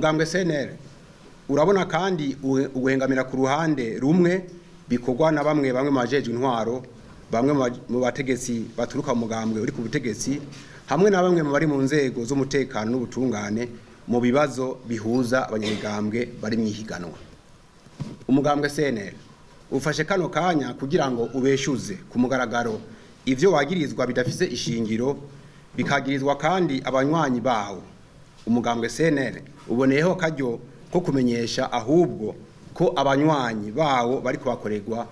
Umugambwe CNL urabona kandi uguhengamira ku ruhande rumwe bikorwa na bamwe bamwe mu bajejwe intwaro, bamwe mu bategetsi baturuka mu mugambwe uri ku butegetsi, hamwe na bamwe mu bari mu nzego z'umutekano n'ubutungane mu bibazo bihuza abanyamigambwe bari mw'ihiganwa. Umugambwe CNL ufashe kano kanya kugira ngo ubeshuze ku mugaragaro ivyo wagirizwa bidafise ishingiro, bikagirizwa kandi abanywanyi bawo. Umugambwe CNL uboneyeho akaryo ko kumenyesha ahubwo ko abanywanyi bawo bariko bakorerwa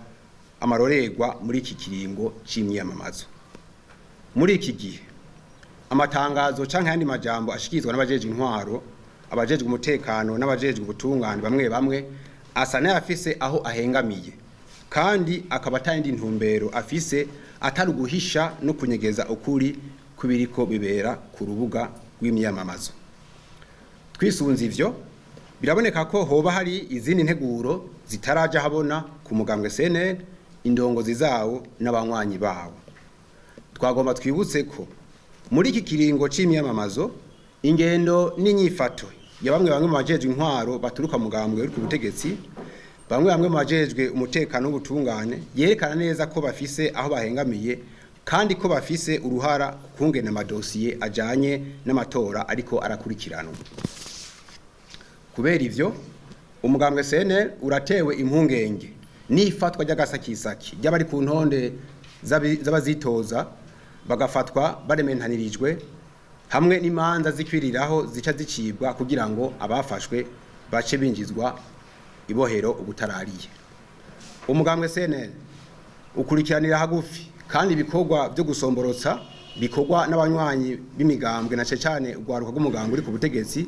amarorerwa muri iki kiringo c'imyiyamamazo. Muri iki gihe amatangazo canke ayandi majambo ashikirizwa n'abajejwe intwaro, abajejwe umutekano n'abajejwe ubutungane bamwe bamwe asa n'ayafise aho ahengamiye, kandi akaba atayindi ntumbero afise atari uguhisha no kunyegeza ukuri kw'ibiriko bibera ku rubuga rw'imyiyamamazo. Twisunze ivyo, biraboneka ko hoba hari izindi nteguro zitaraja habona ku mugambwe CNL, indongozi zawo n'abanywanyi bawo. Twagomba twibutse ko muri iki kiringo c'imyiyamamazo ingendo n'inyifato ya bamwe bamwe mu bajejwe intwaro baturuka mu mugambwe uri ku butegetsi, bamwe bamwe mu bajejwe umutekano n'ubutungane, yerekana neza ko bafise aho bahengamiye kandi ko bafise uruhara ku kungena amadosiye ajanye n'amatora ariko arakurikiranwa. Kubera ivyo, umugambwe CNL uratewe impungenge n'ifatwa ry'agasakisaki ry'abari ku ntonde z'abazitoza bagafatwa barementanirijwe, hamwe n'imanza zikwiriraho zica zicibwa kugira ngo abafashwe bace binjizwa ibohero ubutarariye. Umugambwe CNL ukurikiranira hagufi kandi ibikorwa vyo gusomborotsa bikorwa n'abanywanyi b'imigambwe na cane cane urwaruka rw'umugambwe uri ku butegetsi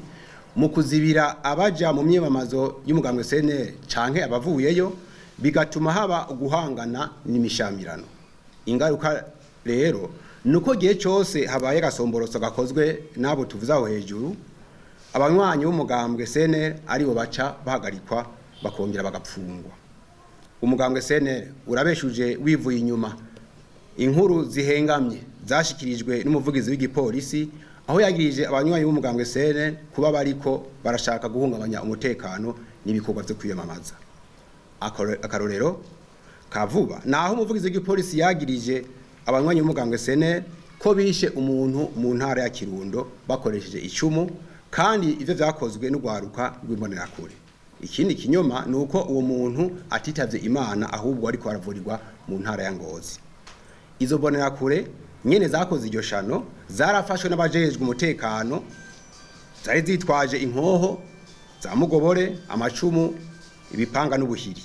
mu kuzibira abaja mu myiyamamazo y'umugambwe CNL canke abavuyeyo, bigatuma haba uguhangana n'imishamirano. Ingaruka rero nuko gihe cose habaye agasomborotso gakozwe n'abo tuvuze aho hejuru, abanywanyi b'umugambwe CNL aribo baca bahagarikwa bakongera bagapfungwa. Umugambwe CNL urabeshuje wivuye inyuma inkuru zihengamye zashikirijwe n'umuvugizi w'igipolisi, aho yagirije abanywanyi b'umugambwe CNL kuba bariko barashaka guhungabanya umutekano n'ibikorwa vyo kwiyamamaza. Akarorero ka vuba naho umuvugizi w'igipolisi yagirije abanywanyi b'umugambwe CNL ko bishe umuntu mu ntara ya Kirundo bakoresheje icumu, kandi ivyo vyakozwe n'urwaruka rw'imbonerakure. Ikindi kinyoma ni uko uwo muntu atitavye Imana ahubwo ariko aravurirwa mu ntara ya Ngozi. Izo mbonerakure nyene zakoze iryo shano zarafashwe n'abajejwe umutekano, zari zitwaje inkoho za mugobore, amacumu, ibipanga n'ubuhiri.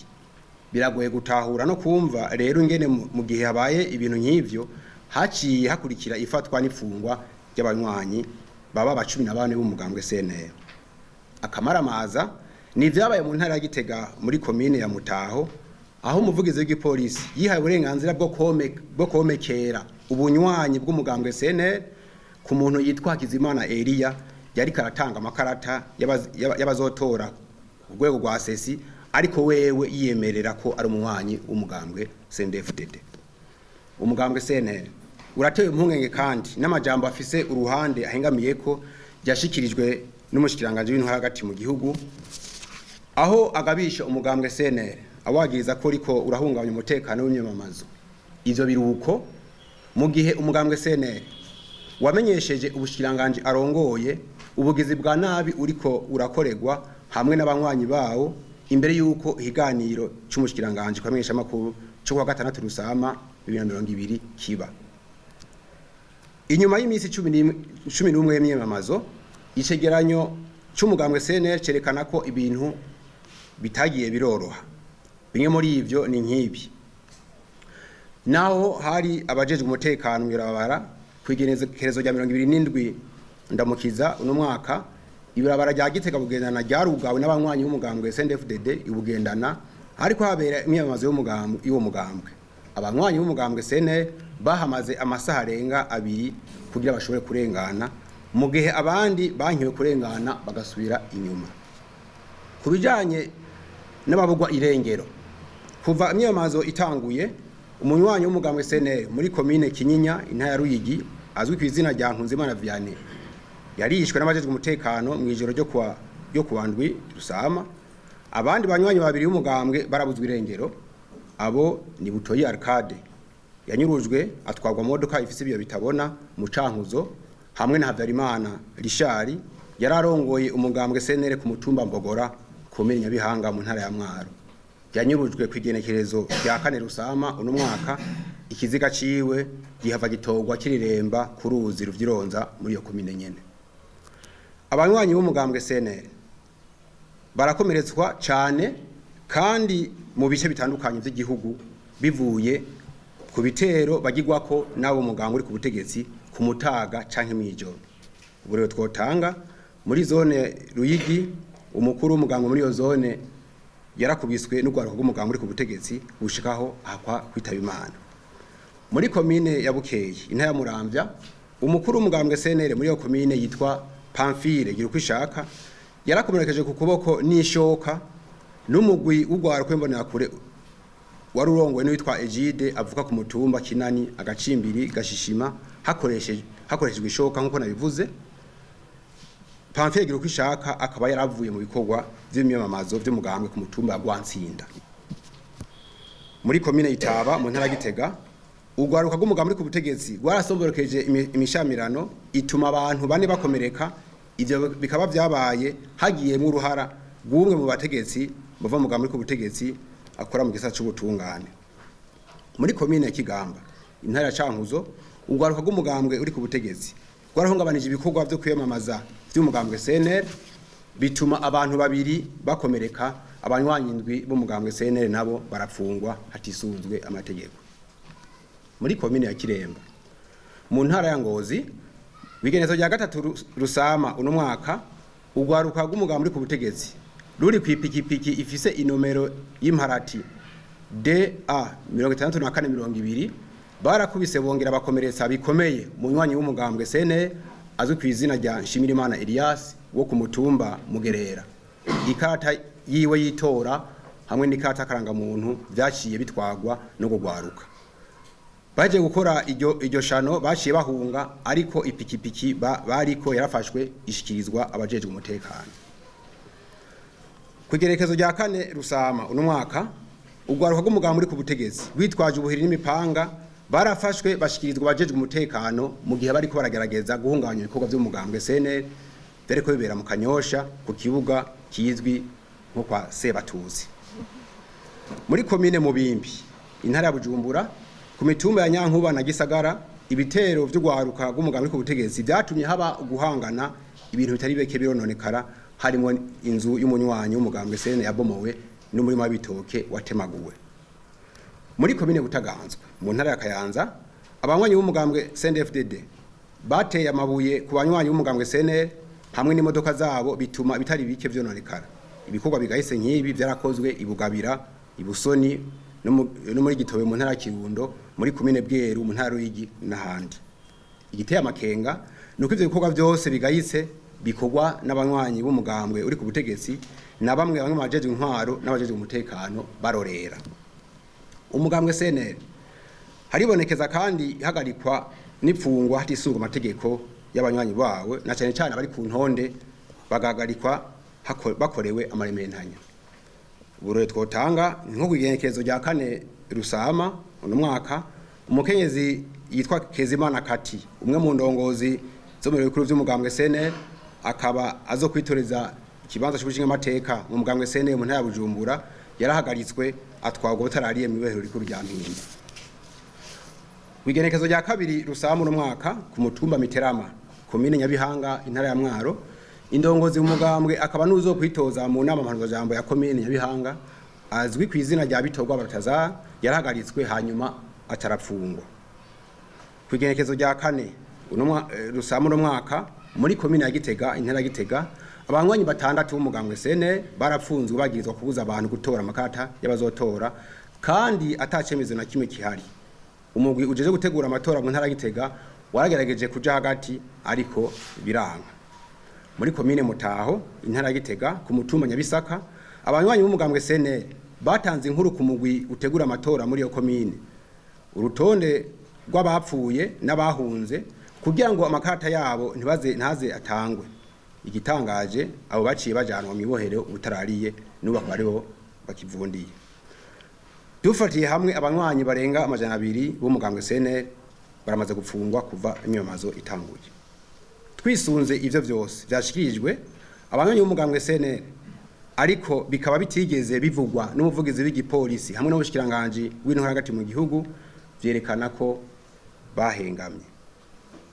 Biragoye gutahura no kumva rero ingene mu gihe habaye ibintu nk'ivyo haciye hakurikira ifatwa n'ifungwa ry'abanywanyi baba aba 14 b'umugambwe CNL. Akamaramaza ni ivyabaye mu ntara ya Gitega muri komine ya Mutaho, aho umuvugizi w'igipolisi yihaye uburenganzira bwo komekera ubunywanyi bw'umugambwe CNL ku muntu yitwa Hakizimana Eliya yariko aratanga amakarata y'abazotora ku rwego rwa sesi, ariko wewe yiyemerera ko ari umunywanyi w'umugambwe CNDD-FDD. Umugambwe CNL uratewe impungenge kandi n'amajambo afise uruhande ahengamiyeko yashikirijwe n'umushikiranganji w'intwaro hagati mu gihugu, aho agabisha umugambwe CNL awagiriza ko riko urahungabanya umutekano w'imyamamazo. Ivyo biruko mu gihe umugambwe CNL wamenyesheje ubushikiranganji arongoye ubugizi bwa nabi uriko urakorerwa hamwe n'abanywanyi bawo imbere yuko ikiganiro c'umushikiranganji kwamenyesha amakuru co kuwa gatandatu Rusama 2020 kiba. Inyuma y'imisi 11 y'imyamamazo, icegeranyo c'umugambwe CNL cerekana ko ibintu bitagiye biroroha. Bimwe muri ivyo ni nk'ibi: naho hari abajejwe umutekano mw'ibarabara kw'igenekerezo rya 27 Ndamukiza uno mwaka, ibarabara rya Gitega Bugendana ryarugawe n'abanywanyi b'umugambwe CNDD-FDD ibugendana, ariko habera imyamamazo y'umugambwe y'uwo mugambwe. Abanywanyi b'umugambwe CNL bahamaze amasaha arenga 2 kugira bashobore kurengana, mu gihe abandi bankiwe kurengana bagasubira inyuma. Ku bijanye n'ababugwa irengero, kuva imyamamazo itanguye, umunywanyi w'umugambwe CNL muri komine Kinyinya intara ya Ruyigi azwi ku izina rya Nkunzimana Vianney yarishwe n'abajejwe umutekano mu ijoro ryo kuwa ryo kuwa ndwi Rusama, abandi banywanyi babiri b'umugambwe barabuzwe irengero. Abo ni Butoyi Arcade yanyurujwe atwarwa mu modoka ifise ibiyo bitabona mu Cankuzo, hamwe na Habyarimana Rishari yararongoye umugambwe CNL ku mutumba Mbogora, komine Nyabihanga, mu ntara ya Mwaro. Yanyurujwe ku igenekerezo rya 4 Rusama uno mwaka, ikiziga ciwe gihava gitorwa kiriremba ku ruzi Ruvyironza muri iyo komine nyene. Abanywanyi b'umugambwe CNL barakomeretswa cane kandi mu bice bitandukanye vy'igihugu bivuye ku bitero bagirwako n'abo mugambwe uri ku butegetsi ku mutaga canke mw'ijoro. Ubu rero twotanga muri zone Ruyigi, umukuru w'umugambwe muri iyo zone yarakubiswe n'urwaruka rw'umugambwe uri ku butegetsi gushikaho ahakwa kwitaba Imana. Muri komine ya Bukeyi, intara ya Muramvya, umukuru w'umugambwe CNL muri iyo komine yitwa Pamphile Girukwishaka yarakomerekeje ku kuboko n'ishoka n'umugwi w'urwaruka w'imbonerakure wari urongowe n'uwitwa Egide avuka ku mutumba Kinani, agacimbiri Gashishima, hakoreshejwe ishoka nk'uko nabivuze. Pamphile Girukwishaka akaba yaravuye mu bikorwa vy'imyamamazo vy'umugambwe ku mutumba wa Rwantsinda. Muri komine Itaba, mu ntara ya Gitega, urwaruka rw'umugambwe uri ku butegetsi rwarasomborekeje imishamirano ituma abantu bane bakomereka. Ivyo bikaba vyabaye hagiyemwo uruhara rw'umwe mu bategetsi bava mu mugambwe uri ku butegetsi akora mu gisata c'ubutungane. Muri komine ya Kigamba, intara ya Cankuzo, urwaruka rw'umugambwe uri ku butegetsi rwarahungabanije ibikorwa vyo kwiyamamaza vy'umugambwe CNL, bituma abantu babiri bakomereka, abanywanyi indwi b'umugambwe CNL nabo barafungwa hatisunzwe amategeko. Muri komine ya Kiremba, mu ntara ya Ngozi, bigenezo rya 3 Rusama uno mwaka, urwaruka rw'umugambwe uri ku butegetsi ruri kw'ipikipiki ifise inomero y'imparati DA 6420 barakubise bongera bakomeretsa bikomeye umunywanyi w'umugambwe CNL azwi ku izina rya Nshimirimana Elias wo ku mutumba Mugerera. Ikarata yiwe y'itora hamwe n'ikarata karangamuntu vyaciye bitwagwa no kugwaruka. Baje gukora iryo shano baciye bahunga, ariko ipikipiki bariko yarafashwe ishikirizwa abajejwe umutekano. Ku igerekezo rya 4 Rusama uno mwaka, urwaruka rw'umugambwe uri ku butegetsi rwitwaje ubuhiri n'imipanga barafashwe bashikirizwa abajejwe umutekano mu gihe bariko baragerageza guhungabanya ibikorwa vy'umugambwe CNL vyariko bibera mu Kanyosha ku kibuga kizwi nko kwa Sebatuzi. Muri komine Mubimbi, intara ya Bujumbura, ku mitumba ya Nyankuba na Gisagara, ibitero vy'urwaruka rw'umugambwe uri ku butegetsi vyatumye haba guhangana, ibintu bitari bike birononekara, harimo inzu y'umunywanyi w'umugambwe CNL yabomowe n'umurima w'ibitoke watemaguwe. Muri komine Butaganzwa, mu ntara ya Kayanza, abanywanyi b'umugambwe CNDD-FDD bateye amabuye ku banywanyi b'umugambwe CNL hamwe n'imodoka zabo, bituma bitari bike vyononekara. Ibikorwa bigahise nk'ibi vyarakozwe i Bugabira, i Busoni no muri Gitobe mu ntara ya Kirundo, muri komine Bweru mu ntara ya Ruyigi n'ahandi. Igiteye amakenga nuko ivyo bikorwa vyose bigayitse bikorwa n'abanywanyi b'umugambwe uri ku butegetsi na bamwe bamwe mu bajejwe intwaro n'abajejwe umutekano barorera. Umugambwe CNL haribonekeza kandi ihagarikwa n'ipfungwa hatisunzwe amategeko y'abanywanyi bawe, na cane cane abari ku ntonde bagahagarikwa bakorewe amarementanya. Uburore twotanga ni nko kw'igenekerezo rya 4 Rusama uno mwaka, umukenyezi yitwa Kezimana Kati, umwe mu ndongozi zo mu biro bikuru vy'umugambwe CNL, akaba azo kwitoreza ikibanza c'ubushingamateka mu mugambwe CNL mu ntara ya Bujumbura, yarahagaritswe atwarwa butarariye mu ibohero rikuru rya Mpimba. Kw'igenekerezo rya 2 Rusama uno mwaka, ku mutumba Miterama, komine Nyabihanga, intara ya Mwaro, indongozi mu mugambwe akaba n'uzo kwitoza mu nama mpanuzwajambo ya komine Nyabihanga azwi ku izina rya Bitorwa Baltazar yarahagaritswe hanyuma atarapfungwa. Kw'igenekerezo rya 4 Rusama uno mwaka, muri komine ya Gitega, intara ya Gitega, abanywanyi batandatu b'umugambwe CNL barapfunzwe bagirizwa kubuza abantu gutora amakarata y'abazotora kandi atacemezo na kimwe kihari. Umugwi ujeje gutegura amatora mu ntara ya Gitega waragerageje kuja hagati ariko biranga. Muri komine Mutaho, intara ya Gitega, ku mutumba Nyabisaka, abanywanyi b'umugambwe CNL batanze inkuru ku mugwi utegura amatora muri iyo komine, urutonde rw'abapfuye n'abahunze, kugira ngo amakarata yabo ntibaze ntaze atangwe. Igitangaje, abo baciye bajanwa mw'ibohero ubutarariye, n'ubu akaba aribo bakivundiye. Dufatiye hamwe, abanywanyi barenga 200 b'umugambwe CNL baramaze gupfungwa kuva imyamamazo itanguye. Twisunze ivyo vyose vyashikirijwe, abanywanyi b'umugambwe CNL, ariko bikaba bitigeze bivugwa n'umuvugizi w'igipolisi hamwe n'ubushikiranganji w'intwaro hagati mu gihugu, vyerekana ko bahengamye.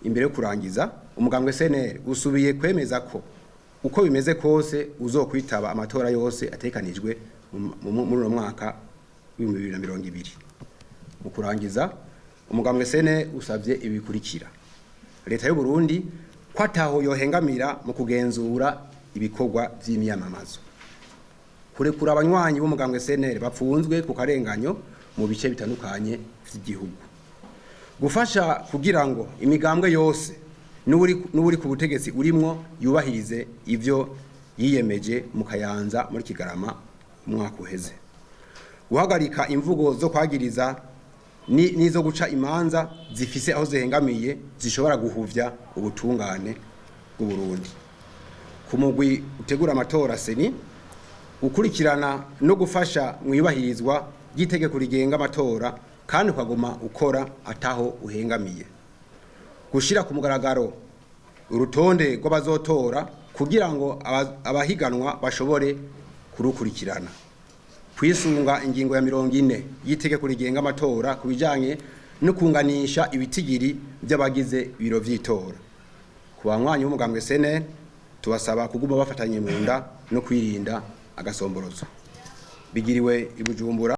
Imbere yo kurangiza, umugambwe CNL usubiye kwemeza ko uko bimeze kose uzokwitaba amatora yose atekanijwe muri uno mwaka w'2020. Mu kurangiza, umugambwe CNL usavye ibi bikurikira: leta y'u Burundi ko ataho yohengamira mu kugenzura ibikorwa vy'imyamamazo, kurekura abanywanyi b'umugambwe CNL bapfunzwe ku karenganyo mu bice bitandukanye vy'igihugu, gufasha kugira ngo imigambwe yose n'uri ku butegetsi urimwo yubahirize ivyo yiyemeje mu Kayanza muri Kigarama umwaka uheze, guhagarika imvugo zo kwagiriza n'izo guca imanza zifise aho zihengamiye zishobora guhuvya ubutungane bw'u Burundi. Ku mugwi utegura amatora CENI, ukurikirana no gufasha mu iyubahirizwa ry'itegeko rigenga amatora kandi ukaguma ukora ataho uhengamiye, gushira ku mugaragaro urutonde rw'abazotora kugira ngo abahiganwa bashobore kurukurikirana, kwisunga ingingo ya 40 y'itegeko rigenga amatora ku bijanye no kunganisha ibitigiri by'abagize ibiro vy'itora. Ku banywanyi b'umugambwe CNL, tubasaba kuguma bafatanye mu nda no kwirinda agasomborozo. Bigiriwe i Bujumbura.